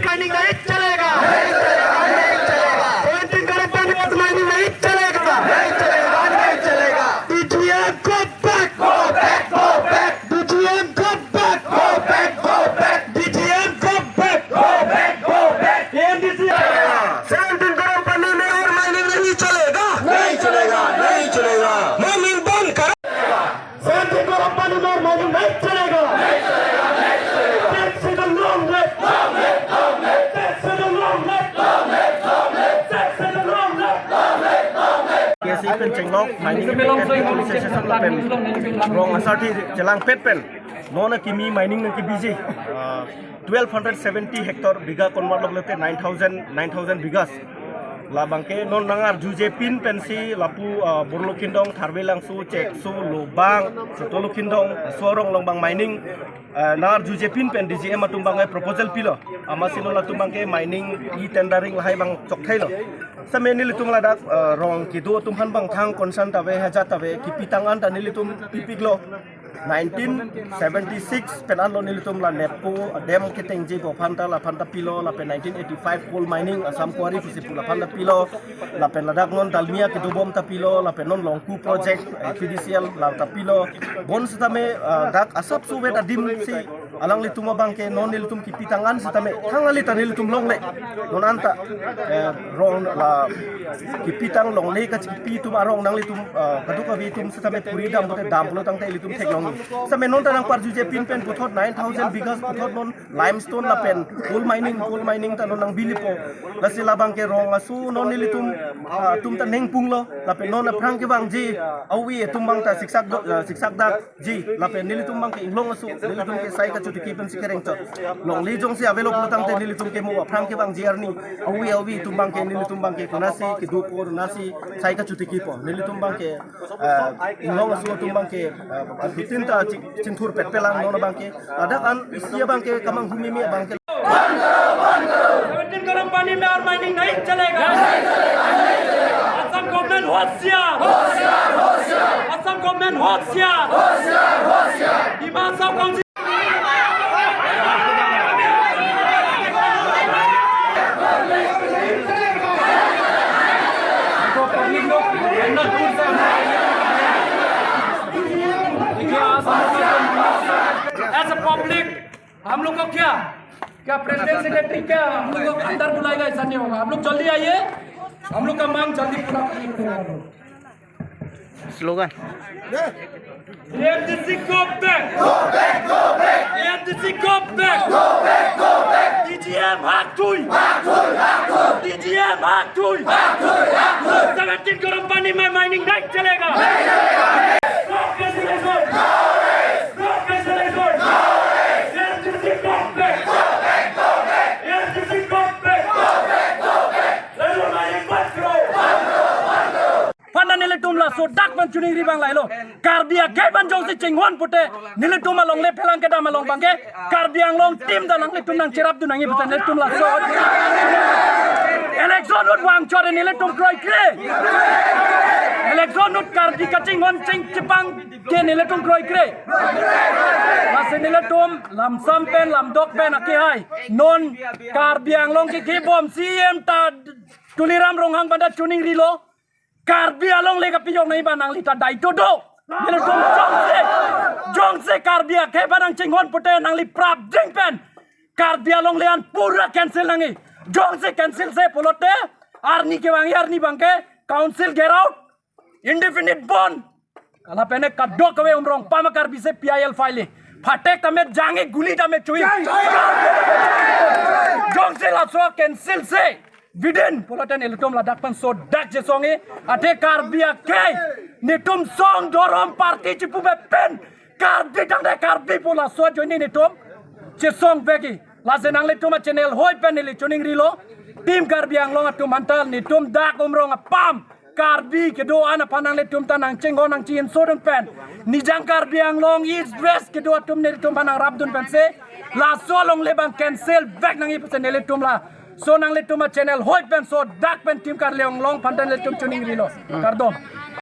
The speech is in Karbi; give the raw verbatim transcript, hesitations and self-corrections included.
माइनिंग नहीं चलेगा। सेवनटीन करोड़ पानी में माइनिंग नहीं चलेगा। डीजीएम गो back. Go back, go back. DGM गो back. Go back, go back. DGM गो back. Go back, go back. एएमडीसी। सेवनटीन करोड़ पानी में और माइनिंग नहीं चलेगा। नहीं चलेगा, नहीं चलेगा। माइनिंग बंद करो। सेवनटीन करोड़ पानी में और माइनिंग नहीं चलेगा। Death to the long live. Death to the long live. Death to the long live. Death to the long live. Kesi pen chenglok, mining pen police station lapen rong asarthe chelangpet pen non akimi mining nangkebiji, ah, twelve hundred seventy hectare, bigha convert lok lote nine thousand, nine thousand bighas. Labangke non nangarjujepin pensi lapu, ah, Borlokhindong, Tharve Langso, Chekso, Lobang, Choto Lokhindong, Sorong along abang mining, ah, nangarjujepin pen DGM atum abang proposal pilo. Amatsi non latum abangke mining e-tendering lahai abang chokthailo. Same nelitum ladak, ah, rong kedo atum aphan abang thang concern ta ave, hajat ta ave, kipi tang an ta nelitum pipiklo. Nineteen seventy-six pen anlo nelitum la NEEPCO dam ketengji pu aphan ta, la aphan ta pilo, lapen nineteen eighty-five coal mining Assam Quarry pusi pu la aphan ta pilo, lapen ladak non Dalmia kedobom ta pilo, lapen non Longku project, eh, PDCL la ta pilo. Bonsitame, ah, dak asapso vet adim si alanglitum abangke non nelitum kipi tang an sitame thang ali ta nelitum longle. Non anta, eh, rong la kipi tang longle kachipi atum arong nanglitum, ah, kadokave atum sitame puri dam pute dam pulo tangte ilitum theklong. Same non ta nangparjujepin pen puthot nine thousand bighas puthot non limestone lapen coal mining, coal mining ta non nangbilipo. Lasi labangke rong aso non nelitum, ah, atum ta ningpunglo lapen non aphrang kevangji avi atum abang ta siksak do, ah, siksak dak ji, lapen nelitum abangke inglong aso, nelitum ke sai kachotiki pensi kereng chot. Longle jongsi avelo pulo tangte nelitum ke mo aphrang kevangji arni, avi avi atum abangke nelitum abangke konasi kedo ko nasi sai kachotiki po. Nelitum abangke, eh, inglong aso atum abangke, eh, adutin ta chi-, chinthur petpelang non abangke. Ladak an isi abangke kamanghumeme abangke. Seventeen crore पानी में और माइनिंग नहीं चलेगा। Assam government होशियार। Assam government होशियार। Himachal council as a public हम लोग को क्या, क्या प्रेसिडेंट सेक्रेटरी क्या हम लोग को अंदर बुलाएगा? ऐसा नहीं होगा। आप लोग जल्दी आइए, हम लोग का मांग जल्दी पूरा करने पड़ेगा हम लोग। Slogan. AMDC go back. Go back, go back. AMDC go back. Go back, go back. DGM हाथ धुई। हाथ धुई, हाथ धुई। डीजीएम हाथ धुई। हाथ धुई, हाथ धुई। सेवनटीन करोड़ पानी में माइनिंग नहीं चलेगा। नहीं चलेगा। Panda nelitum laso dak pen choningri abang lahelo. Karbi akhei aphan jongsi chinghon pute nelitum alongle phelang kedam along abangke Karbi Anglong team ta nanglitum nangcherapdun nangji pute nelitum laso. Election ahut vangchot nelitum kroikre. Election ahut Karbi kachinghon chingchipang ke nelitum kroikre. Lasi nelitum lamsam pen lamdok pen akehai. Non Karbi Anglong kekibom CEM ta Tuliram Ronghang aphan ta choningrilo. Karbi alongle kapajok nangji abang nangli ta daito do. Nelitum jongsi, jongsi Karbi akhei aphan nangchinghon pute nangli prapjin pen Karbi alongle an pura cancel nangji. Jongsi cancel se pulote arni kevangji arni abangke council get out, indefinite bond. Lapen kadokave Umrong pama Karbi se PIL file. Phatek tame jangji, guli tame chuji. Jongsi laso cancel se bidin pulote nelitum ladak pen sodak chesongji. Athe Karbi akhei, netum song dhorom party chipupe pen Karbi tangte Karbi pu laso ajoine netum chesongvekji. Lasi nanglitum achannel hoi pen neli choningrilo. Team Karbi Anglong atum aphan ta netum dak Umrong apam Karbi kedo-an aphan nanglitum ta nangchinghon nangchinsodun pen Nijang Karbi Anglong East West kedo atum nelitum aphan nangrapdun pensi laso alongle abang cancel vek nangji pusi nelitum laso nanglitum achannel hoi pen sodak pen Team Karbi Anglong aphan ta nelitum choningrilo. Kardom.